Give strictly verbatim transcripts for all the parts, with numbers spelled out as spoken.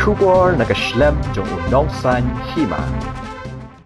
Khubor na ka shlem jong u nongsaiñ hima.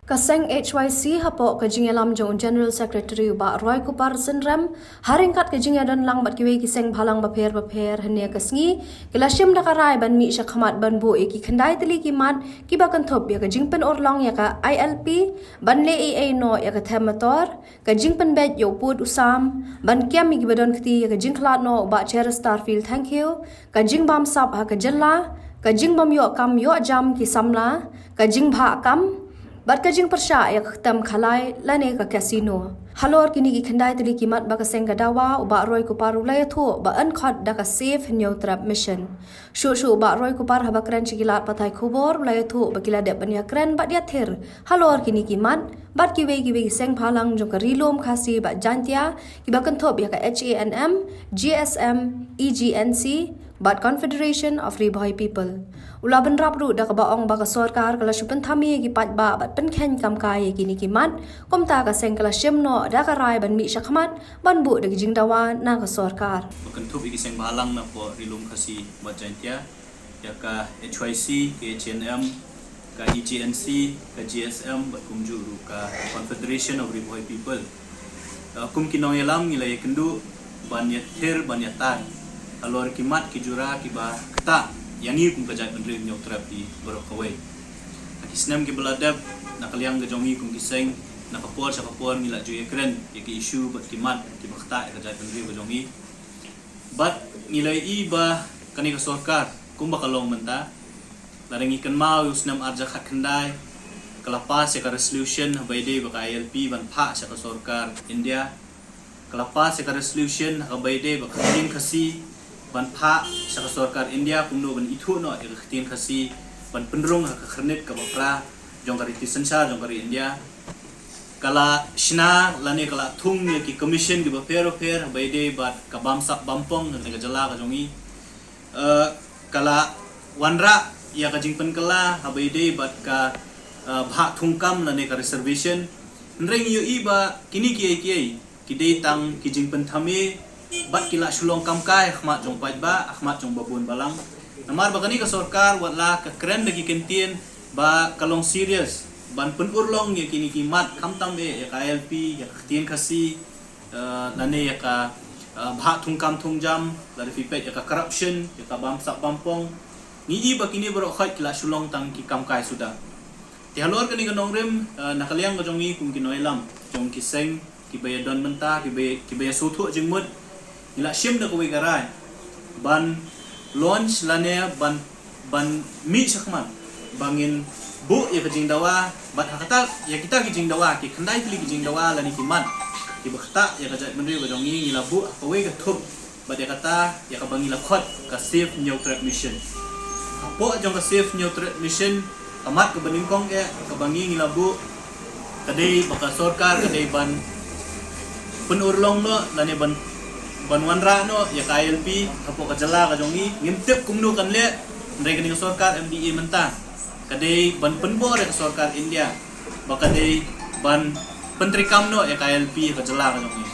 Ka seng H Y C hapoh ka jingïalam jong u General Secretary u Bah Roy Kupar Synrem, ha ryngkat ka jingïadon lang bad kiwei ki seng bhalang bapher bapher hynne ka sngi, ki la shim da ka rai ban mih shakhmat ban buh ïa ki khyndai tylli ki mat kiba kynthup ïa ka jingpynurlong ïa ka I L P, ban leh ei ei noh ïa ka them motor, ka jingpynbeit ïa u pud u sam, ban kem ïa kiba don kti ïa ka jingkhlad noh u Bah Cheristerfield Thangkhiew, ka jingbamsap ha ka jylla, ka jingbym ïoh kam ïoh jam ki samla, ka jingbhah kam, bad ka jingpyrshah ïa ka ktem khalai lane ka casino. Halor kine ki khyndai tylli ki mat ba ka seng ka dawa u Bah Roy Kupar u la ïathuh ba yn khot da ka Save Hynñiewtrep Mission. Shuh shuh u Bah Roy Kupar haba kren sha ki lad pathai khubor u la ïathuh ba ki la dep ban ïakren bad ïathir halor kine ki mat bad kiwei kiwei ki seng bhalang jong ka Ri Lum Khasi bad Jaiñtia kiba kynthup ïa ka H A N M, G S M, E G N C bad Confederation of Ri Bhoi People. U la bynrap ruh da kaba ong ba ka sorkar ka la shu pynthame ïa ki paidbah bad pynkheiñ kam kai ïa kine ki mat, kumta ka seng ka la shim noh da ka rai ban mih shakhmat ban buh da ki jingdawa na ka sorkar. Ba kynthup ïa ki seng bhalang napoh Ri Lum Khasi bad Jaiñtia, ïa ka H Y C, ka H A N M, ka E G N C, ka G S M bad kumjuh ruh ka Confederation of Ri Bhoi People. Uh, kum ki nongïalam ngi la ïakynduh ban ïathir ban ïatai halor ki mat ki jura kiba ktah ïa ngi kum ka jaitbynriew Hynñiewtrep hi baroh kawei. Ha ki snem kiba la dep, na ka liang ka jong ngi kum ki seng, na ka por sha ka por ngi la ju ïakren ïa ki issue bad ki mat kiba ktah ïa ka jaitbynriew ka jong ngi. Bad ngi la ïohi ba kane ka sorkar kumba ka long mynta, lada ngi kynmaw ïa u snem ar hajar khatkhyndai, ka la pass ïa ka resolution haba ïadei bad ka I L P ban phah sha ka sorkar India. Ka la pass ïa ka resolution haba ïadei bad ka ktien Khasi ban phah sha ka sorkar India, kumno ban ithuh noh ïa ka ktien Khasi ban pynrung ha ka khyrnit kaba phra jong ka riti synshar jong ka ri India. Ka la shna lane ka la thung ïa ki commission kiba pher bapher haba ïadei bad ka bamsap bampong lane ka jylla ka jong ngi. Eh, ka la wanrah ïa ka jingpynkylla haba ïadei bad ka, eh, bhah thungkam lane ka reservation. Hynrei ngi ïohi ba kine kiei kiei ki dei tang ki jingpynthame bad ki la shu long kam kai ha khmat jong paidbah, ha khmat jong babun balang. Namar ba kane ka sorkar wat la ka kren da ki kyntien ba ka long serious ban pynurlong ïa kine ki mat, khamtam eh ïa ka I L P, ïa ka ktien Khasi, eh, lane ïa ka, eh, bhah thungkam thungjam, lada phi peit ïa ka corruption, ïa ka bamsap bampong. Ngi i ba kine baroh khoit ki la shu long tang ki kam kai suda. Te halor kane ka nongrim, eh, na ka liang ka jong ngi kum ki nongïalam jong ki seng kiba ïadon bynta, kiba, kiba ïasngewthuh jingmut, ngi la shim da kawei ka rai ban launch lane ban, ban mih shakhmat ba ngin buh ïa ka jingdawa, bad ha kata, ïa kita ki jingdawa, ki khyndai tylli ki jingdawa lane ki mat kiba ktah ïa ka jaitbynriew ka jong ngi, ngi la buh ha kawei ka thup bad ïa kata, ïa kaba ngi la khot ka Save Hynñiewtrep Mission. Hapoh jong ka Save Hynñiewtrep Mission, ka mat kaba nyngkong eh kaba ngi, ngi la buh ka dei ba ka sorkar ka dei ban pynurlong noh lane ban, ban wanrah noh ïa ka I L P hapoh ka jylla ka jong ngi. Ngim tip kumno kan leh, hynrei kane ka sorkar M D A mynta ka dei ban pynbor ïa ka sorkar India ba ka dei ban pyntreikam noh ïa ka I L P ha ka jylla ka jong ngi.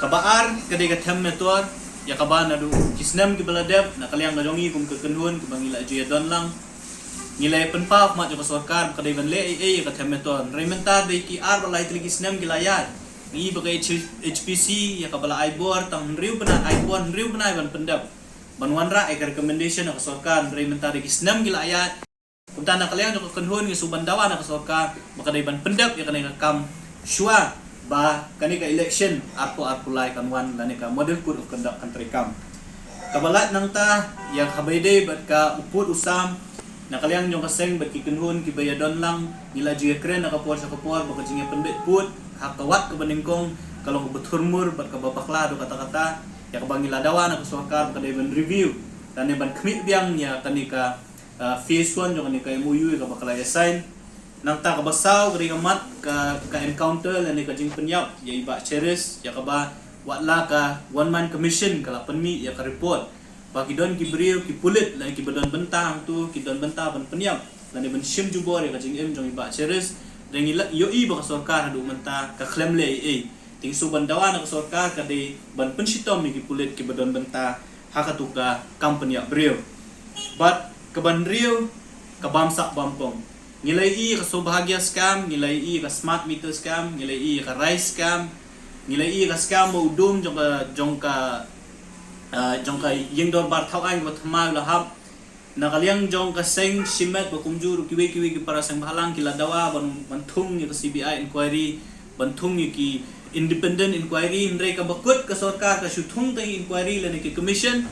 Kaba ar ka dei ka them motor, ïa kaba naduh ki snem kiba la dep, na ka liang ka jong ngi kum ka kynhun kaba ngi la ju ïadon lang, ngi la pynpaw ha khmat jong ka sorkar ba ka dei ban leh ei ei ïa ka them motor. Hynrei mynta dei ki ar bad lai tylli ki snem ki la ïaid. Ngi i ba ka H-, H P C ïa kaba la ai bor tang hynriew bnai, ai bor hynriew bnai ban pyndep, ban wanrah ïa ka recommendation ha ka sorkar, hynrei mynta dei ki snem ki la ïaid. Kumta na ka liang jong ka kynhun ngi shu ban dawa na ka sorkar ba ka dei ban pyndep ïa kane ka kam shuwa ba kane ka election arphew arphew lai kan wan lane ka Model Code of Conduct kan treikam. Kaba lait nangta, ïa kaba ïadei bad ka u pud u sam, na ka liang jong ka seng bad ki kynhun kiba ïadon lang, ngi la ju ïakren na ka por sha ka por ba ka jingïapynbeit pud ha ka wat kaba nyngkong ka long kaba thurmur bad kaba bakla haduh katta katta. Ïa kaba ngi la dawa na ka sorkar ba ka dei ban review lane ban khmih biang ïa kane ka, ah, phase one jong kane ka M O U ïa kaba ka la ïa sign. Nangta kaba saw ka dei ka mat ka, ka encounter lane ka jingpynïap ïa i Bah Cheris, ïa kaba wat la ka one man commission ka la pynmih ïa ka report ba ki don ki briew, ki pulit lane kiba don bynta hangto ki don bynta ban pynïap lane ban shim jubor ïa ka jingim jong i Bah Cheris. Te ngi la ïohi ba ka sorkar haduh mynta ka khlem leh ei ei. Te ngi shu ban dawa na ka sorkar ka dei ban pynshitom ïa ki pulit kiba don bynta ha kato ka kam pynïap briew. Bad Kaba hynriew, ka bamsap bampong. Ngi la ïohi ka Saubhagya scam, ngi la ïohi ka smart meter scam, ngi la ïohi ka rice scam, ngi la ïohi ka scam ba u dum jong ka, jong ka, ah, jong ka ïing dorbar thaw aiñ kaba thymmai u la hap. Na ka liang jong ka seng shimet ba kumjuh ruh kiwei kiwei ki para seng bhalang ki la dawa ban, ban thung ïa ka C B I inquiry, ban thung ïa ki independent inquiry, hynrei kaba kut ka sorkar ka shu thung tang ïa inquiry lane ki commission.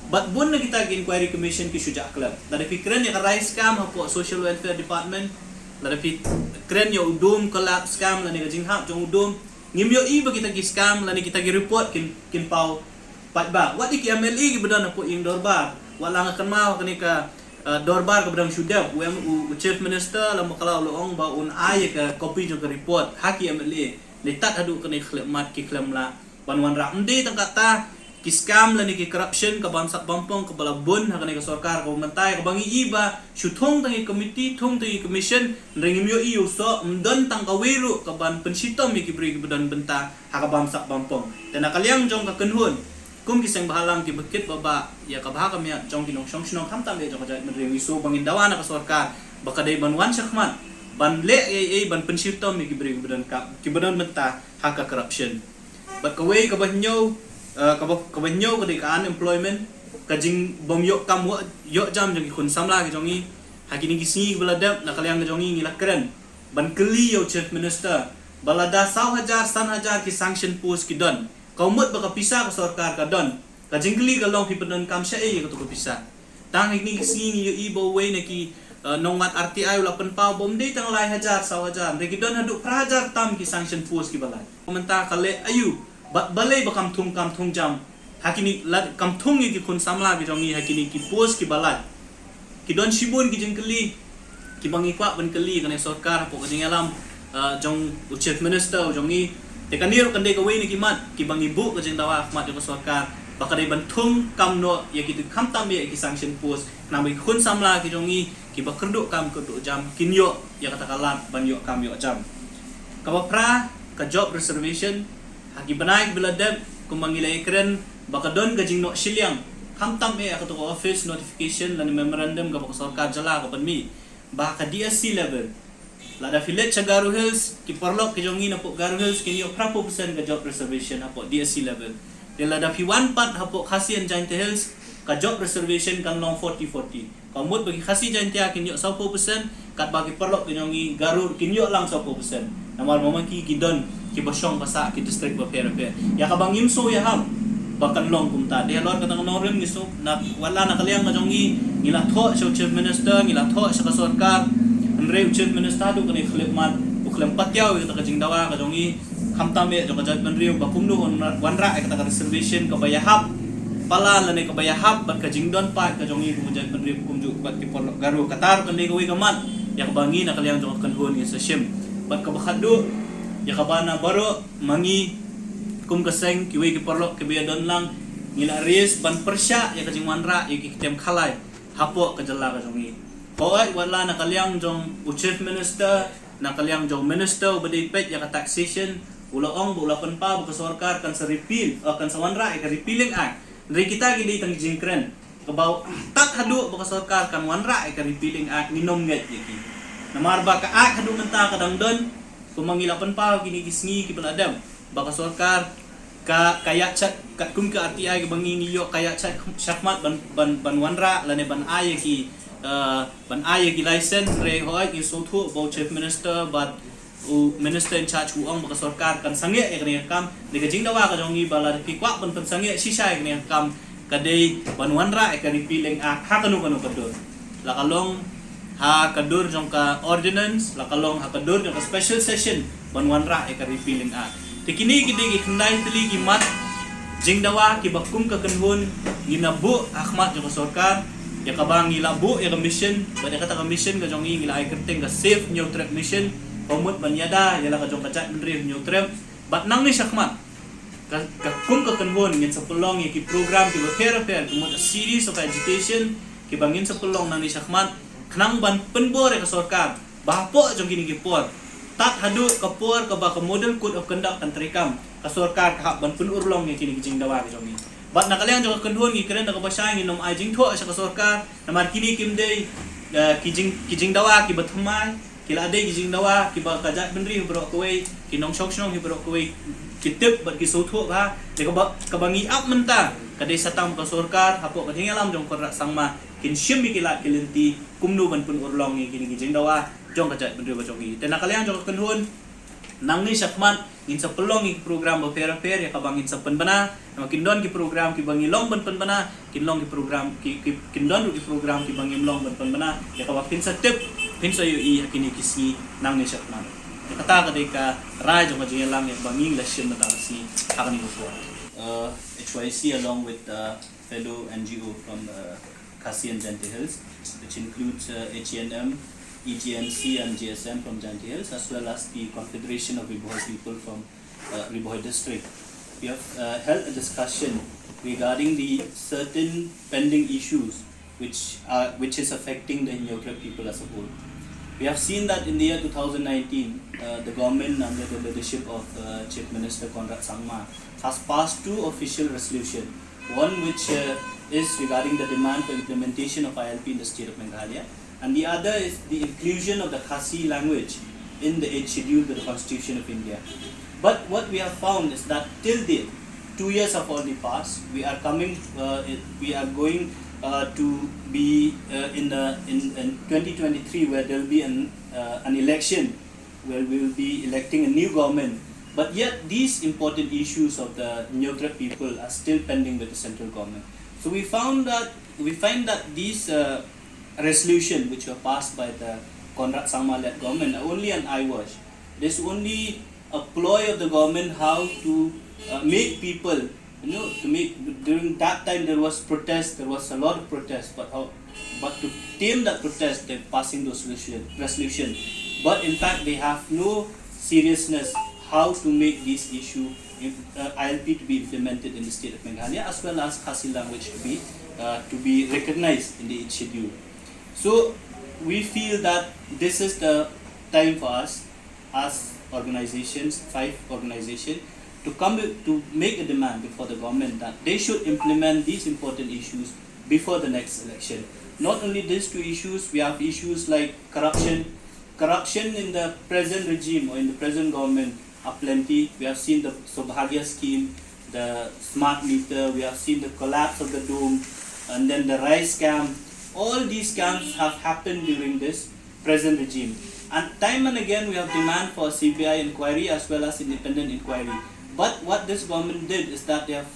Bad bun na kita ki inquiry commission ki shu jah khlem. Lada phi kren ïa ka rice scam hapoh Social Welfare Department, lada phi kren ïa u dum collapse scam lane ka jinghap jong u dum, ngim ïohi ba kita ki scam lane kita ki report kin, kin paw paidbah. Wat ïa ki M L A kiba don hapoh ïing dorbar. Wat la nga kynmaw kane ka, eh, dorbar kaba dang shu dep, u, u, u Chief Minister la bakla u la ong ba un ai ïa ka copy jong ka report ha ki M L A. Neitat haduh kane khlem mat ki khlem lah ban wanrah. Ym dei tang kata, ki scam lane ki corruption, ka bamsap bampong kaba la bun ha kane ka sorkar kaba mynta, kaba ngi ïohi ba shu thung tang ïa committee, thung tang ïa commission, hynrei ngim ïohi u soh, ym don tang kawei ruh kaban pynshitom ïa ki briew kiba don bynta ha ka bamsap bampong. Te na ka liang jong ka kynhun, kum ki seng bhalang kiba kit ba bah ïa ka bha ka miat jong ki nongshong shnong, khamtam ïa jong ka jaitbynriew, ngi shu ba ngin dawa na ka sorkar ba ka dei ban wan shakhmat ban leh ei ei ban pynshitom ïa ki briew kiba don ka, kiba don bynta ha ka corruption. Bad kawei kaba hynñiew, eh, kaba, kaba hynñiew ka dei ka unemployment, ka jingbym ïoh kam, ïoh jam jong ki khun samla ki jong ngi. Ha kine ki sngi kiba la dep, na ka liang ka jong ngi ngi la kren ban kylli ïa u Chief Minister ba lada saw hajar san hajar ki sanction post ki don, ka mut ba ka pisa ka sorkar ka don. Ka jingkylli ka long, phi pyndonkam shaei ïa kato ka pisa? Tang ha kine ki sngi ngi ïohi ba uwei na ki, eh, nongwad R T I u la pynpaw ba ym dei tang lai hajar saw hajar, hynrei ki don haduh phra hajar tam ki sanction post kiba lait. Mynta ka leh aïu? Bad balei ba kam thung, kam thung jam ha kine, la kam thung ïa ki khun samla ki jong ngi ha kine ki post kiba lait? Ki don shibun ki jingkylli kiba ngi kwah ban kylli kane sorkar hapoh ka jingïalam, ah, jong u Chief Minister u jong ngi. Te kane ruh kan dei kawei na ki mat kiba ngi buh ka jingdawa ha khmat jong ka sorkar ba ka dei ban thung kam noh ïa ki, khamtam ïa ki sanction post, khnang ba ki khun samla ki jong ngi kiba kyrduh kam kyrduh jam kin ïoh ïa kata ka lad ban ïoh kam ïoh jam. Kaba phra, ka job reservation. Ha ki bnai kiba la dep, kumba ngi la ïakren ba ka don ka jingnoh shiliang, khamtam eh ha kato ka office notification lane memorandum kaba ka sorkar jylla ka pynmih ba ha ka D S C level, lada phi leit sha Garo Hills, ki paralok ki jong ngi napoh Garo Hills kin ïoh phra phew percent ka job reservation hapoh D S C level. Te lada phi wan pat hapoh Khasi and Jaintia Hills, ka job reservation kan long forty forty. Ka mut ba ki Khasi Jaintia kin ïoh saw phew percent, katba ki paralok ki jong ngi Garo kin ïoh lang saw phew percent. Namar ba ma ki, ki don kiba shong ba sah ki district bapher bapher. Ïa kaba ngim sngewthuh ïa ham ba kan long kumta. Te halor kata ka nongrim ngi sngewthuh, na, wat la na ka liang ka jong ngi ngi la thoh sha u Chief Minister, ngi la thoh sha ka sorkar. Hynrei u Chief Minister haduh kane khlem mat, u khlem patiaw ïa kata ka jingdawa ka jong ngi. Khamtam eh jong ka jaitbynriew ba kumno un wanrah ïa kata ka reservation kaba ïahap palat lane kaba ïahap bad ka jingdon paid ka jong ngi kum ka jaitbynriew, kumjuh bad ki paralok Garo. Kata ruh kan dei kawei ka mat ïa kaba ngi na ka liang jong ka kynhun ngi sa shim. Bad kaba khatduh, ïa kaba na baroh ma ngi kum ka seng, kiwei ki paralok kiba ïadon lang, ngi la raise ban pyrshah ïa ka jingwanrah ïa ki ktien khalai hapoh ka jylla ka jong ngi. Hooid, wat la na ka liang jong u Chief Minister, na ka liang jong u Minister uba dei peit ïa ka taxation, u la ong ba u la pynpaw ba ka sorkar kan sa repeal, eh, kan sa wanrah ïa ka Repealing Act. Hynrei kita ki dei tang ki jingkren. Kaba tad haduh ba ka sorkar kan wanrah ïa ka Repealing Act, ngin ym ngeit ïa ki. Namar ba ka Act haduh mynta ka dang don, kumba ngi la pynpaw kine ki sngi kiba la dep, ba ka sorkar ka, ka ïaid sha, katkum ka R T I kaba ngi, ngi ïoh, ka ïaid sha, shakhmat ban, ban, ban wanrah lane ban ai ïa ki, eh, ban ai ïa ki license. Hynrei hooid, ngi sngewthuh ba u Chief Minister bad u Minister in charge u ong ba ka sorkar kan sangeh ïa kane ka kam. Dei ka jingdawa ka jong ngi ba lada phi kwah ban pynsangeh shisha ïa kane ka kam, ka dei ban wanrah ïa ka Repealing Act ha kano kano ka dur. La ka long ha ka dur jong ka ordinance, la ka long ha ka dur jong ka special session ban wanrah ïa ka Repealing Act. Te kine ki dei ki khyndai tylli ki mat jingdawa kiba kum ka kynhun ngi na buh ha khmat jong ka sorkar. Ïa kaba ngi la buh ïa ka mission, bad ïa kata ka mission ka jong ngi ngi la ai kyrteng ka Save Hynñiewtrep Mission. Ka mut ban ïada ïa la ka jong ka jaitbynriew Hynñiewtrep. Bad nangne shakhmat, ka, ka kum ka kynhun ngin sa pynlong ïa ki program kiba pher bapher, ka mut a series of agitation kiba ngin sa pynlong nangne shakhmat, khnang ban pynbor ïa ka sorkar ba hapoh jong kine ki por, tad haduh ka por kaba ka Model Code of Conduct kan treikam, ka sorkar ka hap ban pynurlong ïa kine ki jingdawa ka jong ngi. Bad na ka liang jong ka kynhun ngi kren da kaba shai, ngin ym ai jingthoh sha ka sorkar namar kine kim dei, eh, ki jing, ki jingdawa kiba thymmai, ki la dei ki jingdawa kiba ka jaitbynriew baroh kawei, ki nongshong shnong hi baroh kawei ki tip bad ki sngewthuh bha. Te kaba, kaba ngi ap mynta ka dei sa tang ka sorkar hapoh ka jingïalam jong Conrad Sangma kin shim ïa ki lad ki lynti kumno ban pynurlong ïa kine ki jingdawa jong ka jaitbynriew ba jong ngi. Te na ka liang jong ka kynhun, nangne shakhmat ngin sa pynlong ïa ki program bapher bapher ïa kaba ngin sa pynbna. Namar kin don ki program kiba ngi long ban pynbna, kin long ki program ki, ki, kin don ruh ki program kiba ngim long ban pynbna ïa kaba phin sa tip, phin sa ïohi ha kine ki sngi nangne shakhmat. Te kata ka dei ka rai jong ka jingïalang ïa kaba ngi la shim mynta ka sngi ha kane ka por. Uh, H Y C along with, uh, fellow N G O from, uh, Khasi and Jaintia Hills, which includes, uh, H A N M, E G M C and J S M from Jaintia Hills, as well as the Confederation of Ri Bhoi People from, uh, Ri Bhoi District. We have, uh, held a discussion regarding the certain pending issues which are, which is affecting the Hynñiewtrep people as a whole. We have seen that in the year two thousand nineteen, uh, the government under the leadership of, uh, Chief Minister Conrad Sangma has passed two official resolutions. One which, uh, is regarding the demand for implementation of I L P in the state of Meghalaya, and the other is the inclusion of the Khasi language in the Eighth Schedule to the Constitution of India. But what we have found is that till date, two years have already passed. We are coming, uh, we are going, uh, to be, uh, in the, in, in twenty twenty-three, where there will be an, uh, an election where we will be electing a new government. But yet, these important issues of the Hynñiewtrep people are still pending with the central government. So we found that, we find that these, uh, resolution which were passed by the Conrad Sangma-led government are only an eyewash. It is only a ploy of the government how to, uh, make people, you know, to make, during that time there was protest, there was a lot of protest, but how, but to tame that protest, they're passing those resolution, resolution. But in fact, they have no seriousness how to make this issue, uh, I L P to be implemented in the state of Meghalaya, as well as Khasi language to be, uh, to be recognized in the Eighth Schedule. So we feel that this is the time for us as organizations, five organizations, to come with, to make a demand before the government that they should implement these important issues before the next election. Not only these two issues, we have issues like corruption. Corruption in the present regime or in the present government are plenty. We have seen the Saubhagya scheme, the smart meter, we have seen the collapse of the dome, and then the rice scam. All these scams have happened during this present regime. And time and again, we have demand for C B I inquiry as well as independent inquiry. But what this government did is that they have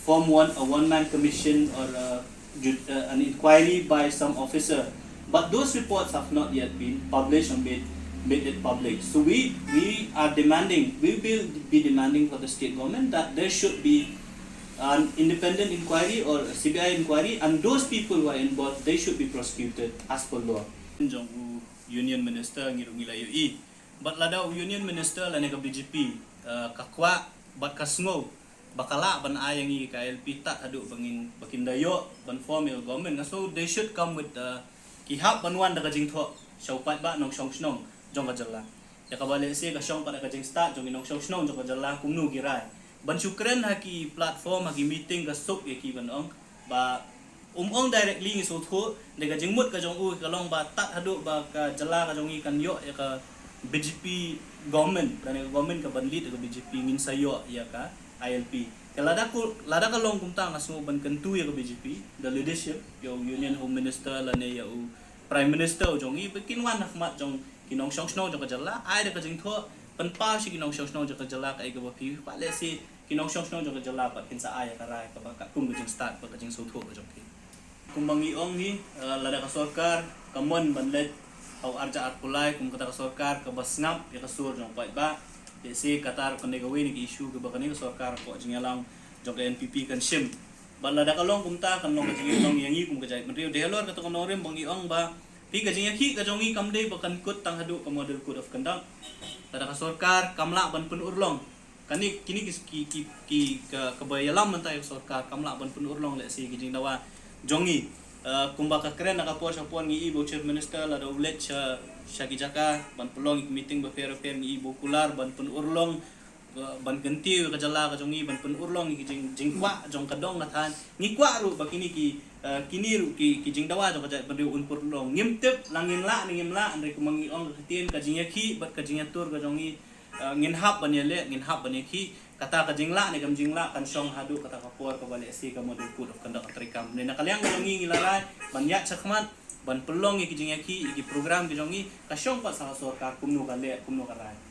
formed one, a one-man commission or a ju-, uh, an inquiry by some officer. But those reports have not yet been published or made, made it public. So we, we are demanding, we will be demanding for the state government that there should be an independent inquiry or C B I inquiry, and those people who are involved, they should be prosecuted as per law. Jong u Union Minister ngi ruh ngi la ïohi. Bad lada u Union Minister lane ka B J P, uh, ka kwah bad ka sngew ba ka lah ban ai ïa ngi ka I L P tad haduh ba ngin, ba kin da ïoh ban form ïa ka government. Nga sngew they should come with, uh, ki hap ban wan da ka jingthoh sha u paidbah nongshong shnong jong ka jylla. Ïa kaba lehse ka shong pat da ka jingstad jong ki nongshong shnong jong ka jylla kumno ki rai. Ban shu kren ha ki platform, ha ki meeting ka suk ïa ki ban ong ba um ong directly ngi sngewthuh, da ka jingmut ka jong u ka long ba tad haduh ba ka jylla ka jong ngi kan ïoh ïa ka B J P government, lane ka government ka ban lead da ka B J P ngin sa ïoh ïa ka I L P. Te lada ku, lada ka long kumta nga sngew ban kyntu ïa ka B J P, the leadership, ïa u Union Home Minister lane ïa u Prime Minister u jong ngi, ba kin wan ha khmat jong ki nongshong shnong jong ka jylla, ai da ka jingthoh, pynpaw sha ki nongshong shnong jong ka jylla kaei kaba phi kwah, lehse ki nongshong shnong jong ka jylla pat kin sa ai ïa ka rai kaba katkum ka jingstad bad ka jingsngewthuh ka jong ki. Kumba ngi ong hi, eh, lada ka sorkar ka mon ban leit ha u arhajar arphew lai kum kata ka sorkar kaba sngap ïa ka sur jong u paidbah, lehse kata ruh kan dei kawei na ki issue kaba kane ka sorkar hapoh jingïalang jong ka N P P kan shim. Bad lada ka long kumta kan long ka jingïalang ïa ngi kum ka jaitbynriew. Dei halor kata ka nongrim ba ngi ong ba phi, ka jingïakhih ka jong ngi kam dei ba kan kut tang haduh ka model code of conduct. Lada ka sorkar kam lah ban pynurlong, kane, kine ki, ki, ki, ki, ka, kaba ïalam mynta ïa ka sorkar kam lah ban pynurlong, lehse ki jingdawa jong ngi. Eh, kumba ka kren na ka por sha por ngi i ba u Chief Minister lada u leit sha, sha ki jaka ban pynlong ki meeting bapher bapher ngi i ba u kular ban pynurlong ban kyntiew ïa ka jylla ka jong ngi, ban pynurlong ïa ki jing, jingkwah jong ka dong ka thaiñ. Ngi kwah ruh ba kine ki, eh, kine ruh ki, ki jingdawa jong ka jaitbynriew un pynurlong. Ngim tip la ngin lah ne ngim lah, hynrei kumba ngi ong ka ktien, ka jingïakhih bad ka jingïatur ka jong ngi, eh, ngin hap ban ïaleh, ngin hap ban ïakhih. Kata ka jinglah ne kam jinglah kan shong haduh kata ka por kaba lehse ka Model Code of Conduct ka treikam. Ne na ka liang ka jong ngi, ngi la rai ban ïaid shakhmat, ban pynlong ïa ki jingïakhih, ïa ki program ki jong ngi, ka shong pat sa ka sorkar kumno ka leh, kumno ka rai.